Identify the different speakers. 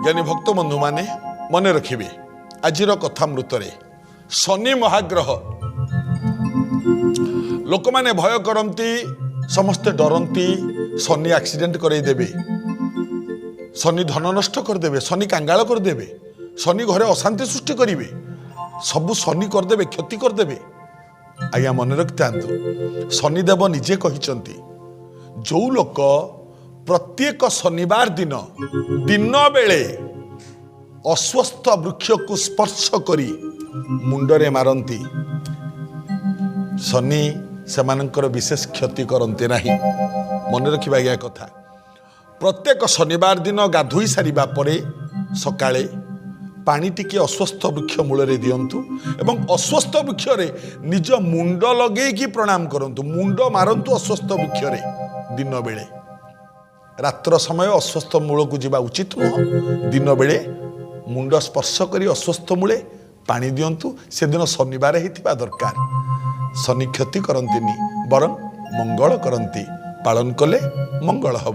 Speaker 1: ଜ୍ଞାନୀ ଭକ୍ତ ବନ୍ଧୁମାନେ, ମନେ ରଖିବେ, ଆଜିର କଥାମୃତରେ ଶନି ମହାଗ୍ରହ। ଲୋକମାନେ ଭୟ କରନ୍ତି, ସମସ୍ତେ ଡରନ୍ତି, ଶନି ଆକ୍ସିଡେଣ୍ଟ କରେଇଦେବେ, ଶନି ଧନ ନଷ୍ଟ କରିଦେବେ, ଶନି କାଙ୍ଗାଳ କରିଦେବେ, ଶନି ଘରେ ଅଶାନ୍ତି ସୃଷ୍ଟି କରିବେ, ସବୁ ଶନି କରିଦେବେ, କ୍ଷତି କରିଦେବେ। ଆଜ୍ଞା, ମନେ ରଖିଥାନ୍ତୁ, ଶନିଦେବ ନିଜେ କହିଛନ୍ତି, ଯୋଉ ଲୋକ ପ୍ରତ୍ୟେକ ଶନିବାର ଦିନ ଦିନ ବେଳେ ଅଶ୍ୱତ୍ଥ ବୃକ୍ଷକୁ ସ୍ପର୍ଶ କରି ମୁଣ୍ଡରେ ମାରନ୍ତି, ଶନି ସେମାନଙ୍କର ବିଶେଷ କ୍ଷତି କରନ୍ତି ନାହିଁ। ମନେ ରଖିବା ଆଜ୍ଞା କଥା, ପ୍ରତ୍ୟେକ ଶନିବାର ଦିନ ଗାଧୋଇ ସାରିବା ପରେ ସକାଳେ ପାଣି ଟିକେ ଅଶ୍ୱତ୍ଥ ବୃକ୍ଷ ମୂଳରେ ଦିଅନ୍ତୁ ଏବଂ ଅଶ୍ୱତ୍ଥ ବୃକ୍ଷରେ ନିଜ ମୁଣ୍ଡ ଲଗେଇକି ପ୍ରଣାମ କରନ୍ତୁ। ମୁଣ୍ଡ ମାରନ୍ତୁ ଅଶ୍ୱତ୍ଥ ବୃକ୍ଷରେ ଦିନ ବେଳେ। ରାତ୍ର ସମୟ ଅଶ୍ୱତ୍ଥ ମୂଳକୁ ଯିବା ଉଚିତ ନୁହଁ। ଦିନ ବେଳେ ମୁଣ୍ଡ ସ୍ପର୍ଶ କରି ଅଶ୍ୱତ୍ଥ ମୂଳେ ପାଣି ଦିଅନ୍ତୁ। ସେଦିନ ଶନିବାର ହେଇଥିବା ଦରକାର। ଶନି କ୍ଷତି କରନ୍ତିନି, ବରଂ ମଙ୍ଗଳ କରନ୍ତି। ପାଳନ କଲେ ମଙ୍ଗଳ ହେବ।